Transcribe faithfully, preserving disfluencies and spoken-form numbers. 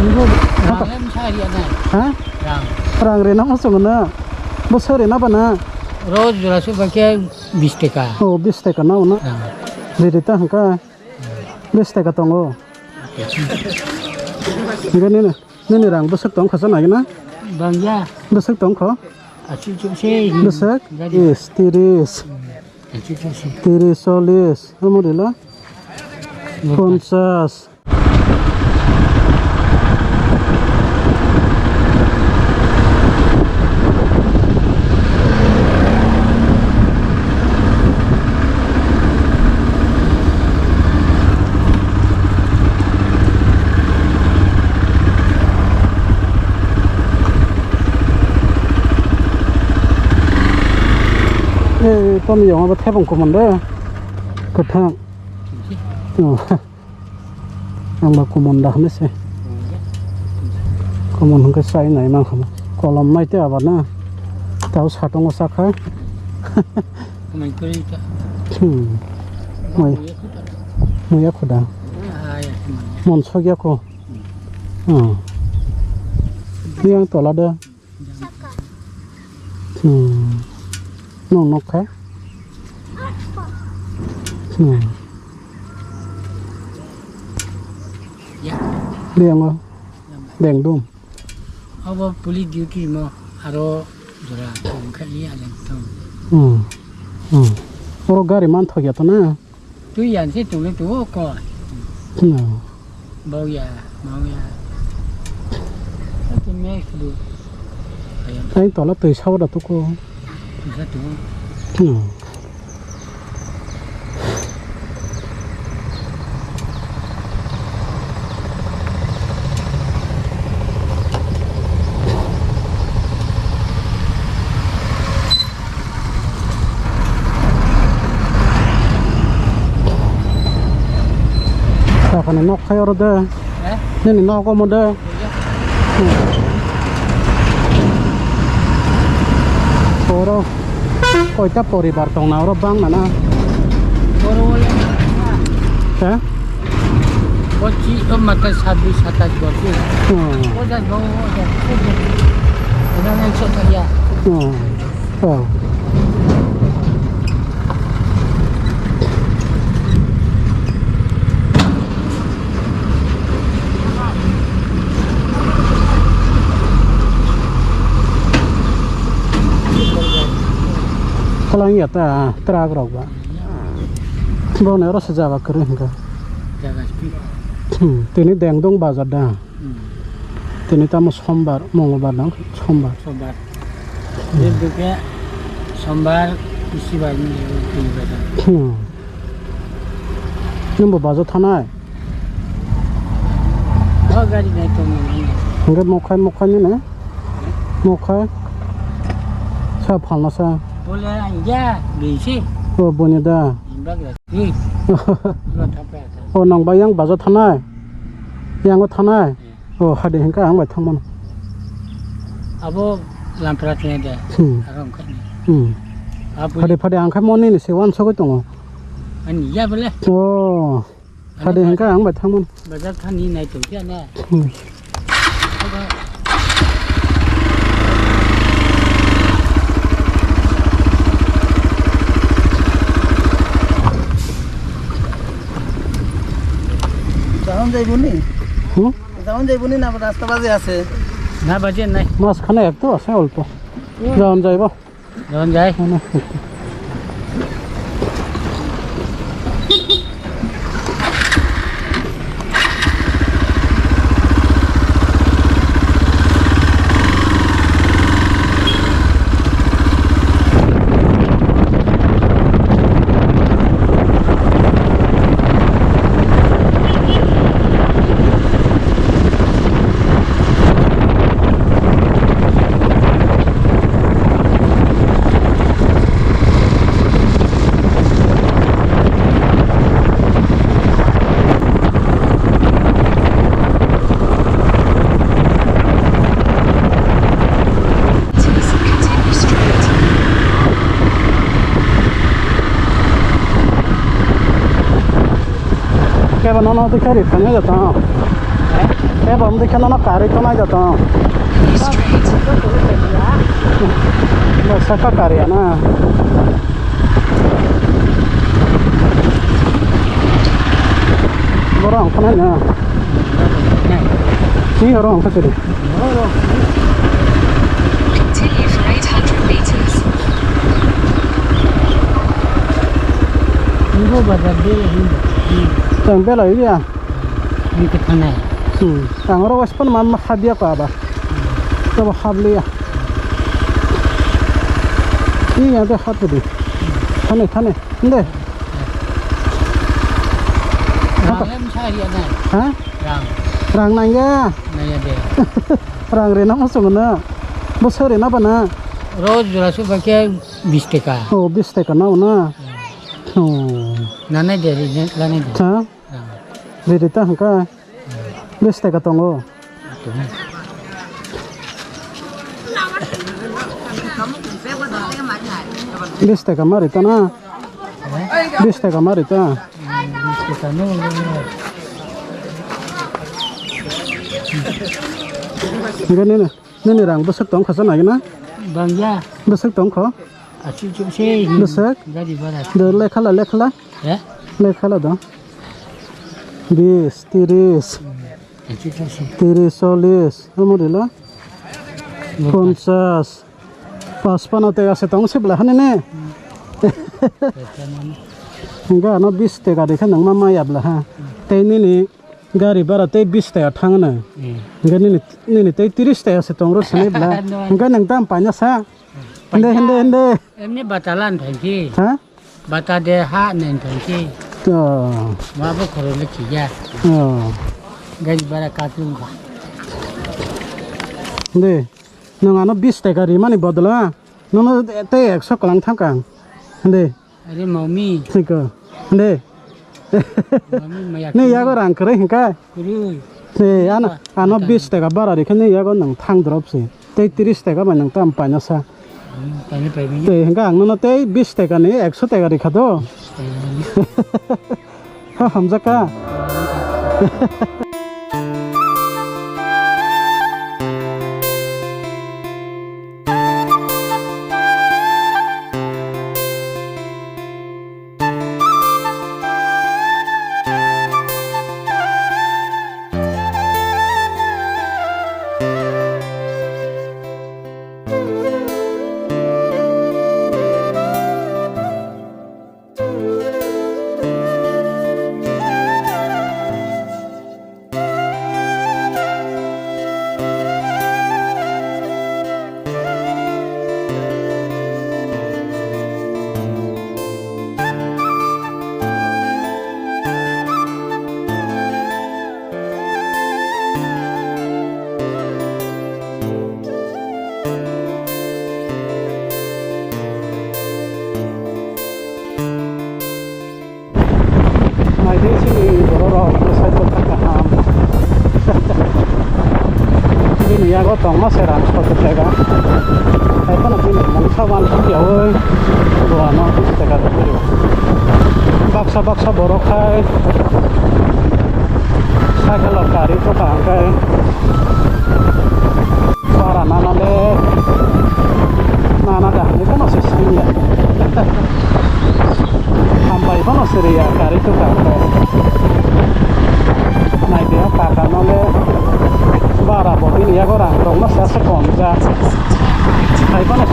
Rang le msa ria nai. Ha? Rang. Rang rina mo sung na. Bo sari na ba na. Roj jora su ba ke bis taka. Oh, bis taka na na. Rang. Riri ta hangka. Bis taka tongo. Enggak ni na. Nini rang bwswk tong kha sa nai na? Bangya. Bwswk tong kho? Achu chu se. Bwswk? Gari. Is, tiris. Achu chu se. Tiris, chollish. Amo rila? Ponchas. Eh, toni yong abo thebong komon de. Kwthang. Oh. Ang ba komon da hwnwi se. Komon hwnkhe chai nai mankha. Kolom nai tei aba na. Tao satungo sakha. Mai kwrwi ta. Hmm. Mai. Muya khuda. Ah, ya, muya. Mon sogya ko. Hmm. Yang tola da. Hmm. Nong nok kha? Hmm. Ya. Biango. Beng dum. Abo police duty mo aro jora tong kha ni aleng tong. Hmm. Hmm. Oro gari man thok ya to na? Twi yan se tong le to ko. Hmm. Bau ya, mau ya. Ate me kudu. Ayam. Ai tola twi sawa da to ko. Twi sa to. Hmm. Sakani nok khai oro de. Eh? Nini nok omo de. Oro koita poribar tong na oro bang na na. Oro wale na. Eh? Pochisho mata sabbish satais borsi. Hmm. Pojas bang, pojas. Pojas. Pojas yang sok saja. Hmm. Oh. Khalang ya ta truck rok ba. Bo ne oro se jaga kwrwi hwnkha. Jaga spi. Hmm, tini Dengdung bazar da. Hmm. Tini tamo sombar, mongolbar nang sombar. Sombar. Hmm. Bebeke sombar, isibar ni tini bazar. Hmm. Nwng bo bazar thanai? O gari nai tong nai. Hingke mokhai, mokhai ni na? Mokhai. Sa phalna sa. Bole ang ya, bisi. O boni da. Imbak ya. Hmm. Lo thapa ya. O nang ba yang bazar thanai? Yang o thanai? Hmm. O hade hingka ang bai thangmano. Abo lampra tene de. Hmm. Arong kani. Hmm. Abo hade phade ang kha moni ni se wan sogoi tongo. Ani ya bole. O. Hade hingka ang bai thangmano. Bazar thani nai tong kya na. Hmm. Jahan jaibo ni? Hmm? Jahan jaibo ni na rasta baje ase? Na baje nai. Mas khana ek to ase olpo. Hmm. Jahan jaibo. Jahan jai. Ano. Kebo nono twi kari thangya jata. Ebo wngwi khe nono karwi tongnai da tong. Bo saka karwi ya na. Borok wngkha nai na. Ni oro wngkha sidi. Continue for eight hundred meters. Tang belai ya. Ini ke thanai. Hmm. Ang oro wes pon mam habya ko aba. Tabo habliya. Ini yang te hatu di. Thane, thane. Inde. Rang em sa ya na. Ha? Rang. Rang nangya. Nangya de. Rang rina mo sungna. Bo sari na bana. Roj jora su ba ke bis taka. Oh, bis taka na na. Hmm. Oh. Nana de ri ne, lana de. Ha? Rang. Riri ta hangka. Bis taka tongo. Bis taka ma rita na. Bis taka ma rita. Hingke nini, nini rang bwswk tong kha sa nai na? Bangya. Bwswk tong kho? Aswk se. Bwswk? Gari bara. Do lekhala, lekhala. He? Lekhala do. Bis, tiris. Tiris, chollis, omo rilo? Ponchas. Paspano tei ase tong se bwla hani ne? Hingke ano bis taka rikha nangma maya bwla ha. Tei nini gari bara tei bis taka thang na. Hingke nini, nini tei tiris taka se tong ro sini bwla. Hingke nang tam paina sa. Hende, hende, hende. Emni batalan thangki. Ha? Bata de ha nen thangki. To. Ma bo khoro le khiya. Oh. Gari bara katung ba. De. Nung ano bis taka rimani bodolo. Nono tei ekso kwlang thangkang. De. Are mami. Siko. De. Mami maya. Ne yago rang kwrwi hingka. Kwrwi. Ne ano, ano bis taka bara rikha ne yago nang thang drop se. Tei tiris taka bai nang tam paina sa. Tei hingke ang nono tei bis taka ni ekso taka rikha do. Ha, hamjak kha. Naidi sini borok rok bwsai tongkha kaham. Bini yago tongma se rang sotto tega. Hai phano bini mungsa wan sukyaui buano bish tega rw. Baksa baksa borok hai cycle o gari tongkha hwnkhe. Bara nana le nana da hinwi phano se siniya. Hambai phano siriya gari tongkha hwnkhe. Naidi o paka no le bara bo bini yago rang rok no se ase kom ja. Hai phano